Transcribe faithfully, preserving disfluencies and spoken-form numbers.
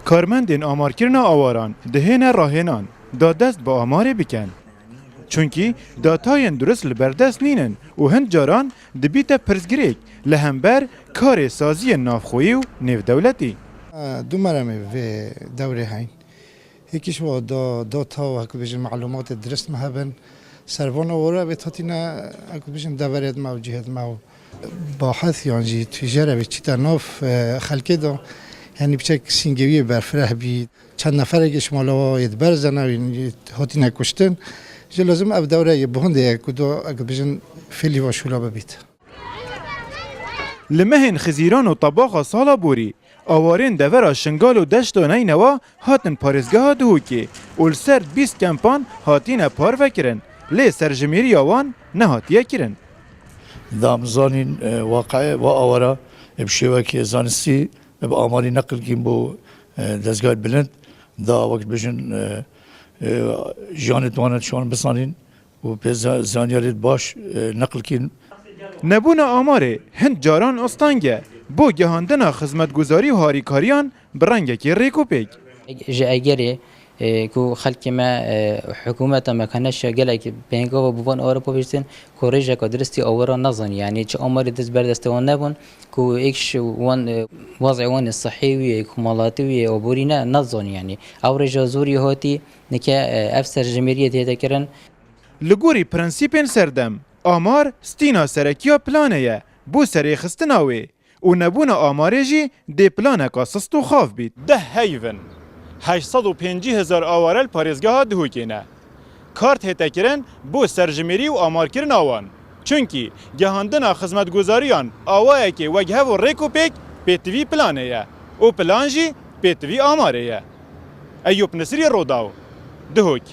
Karmendên amarkirina awaran dihêne rahênan da dest bi amarê bikin. Çunkî datayên durist li ber dest nînin û hin caran dibîte pirsgirêk li hember karê saziyên navxweyî û nêvdewletî. Du meremê vê dewrê heyn. Hêkî ji wa da data û hek bêjin malûmatê dirist me hebin. Ser van awara vê hatîne hek bêjin deverêt me û cihêt me û baheth yan jî tûjere vê çîte nav e, xelkê da. Yanî biçek sîngewiyê berfireh bî. Çend neferekê ji mala wa yê di ber zena hatîne kuştin. Ji lazim ev dewre yê bihundê ye ku da hek bêjin fêlî va şûla bibît. Li mehên Xizîran û Tebaxa sala borî, awarên devera Şingal û Deşta Neynewa hatin parêzgeha Duhokê û li ser bîst kempan hatine parvekirin, lê serjimêriya wan nehatiye kirin. Da em zanîn, e, waqeyê va awara, e, bi şêwekê zanistî, e, bi amarî neqilkîn bo, e, dezgahê bilind, da wek bijin, e, e, jiyanê di wan de şiwan bisanîn û pê za-, zanyarê baş, e, neqilkîn. Nebûna amarê hin caran asteng e bo gihandina xizmetguzarî û harîkariyan bi rengekî rêk û pêk. Ji egerê e, ku xelkê me, e, hikûmeta me ka neşiya gelek pêngava bi van awara bihîstin, ku rêjeka diristî awara nezanî, yanî çi amarê dest ber destê wan nebûn, ku êk ji wan, e, wezê wan ê sihî wî yê, ku malatî wî yê, aborî ne, nezanî, yanî ew rêja zorî hatî, nike, e, ev serjimêriyê tê de kirin. Li gorî prensîpên serdem, amar stîna serekî ya planê ye, bo serêxistina wê û nebûna amarê jî dê planeka sist û xav bît. Deh heyvin, heşt sed û pêncî hezar aware li parêzgeha Duhokê ne. Kar tête kirin bo serjimêrî û amarkirina wan. Çunkî gihandina xizmetguzariyan awayekê wekhev û rêk û pêk pêtivî planê ye û plan jî pêtivî amarê ye. Eyûp Nisirî, Rodaw, Duhok.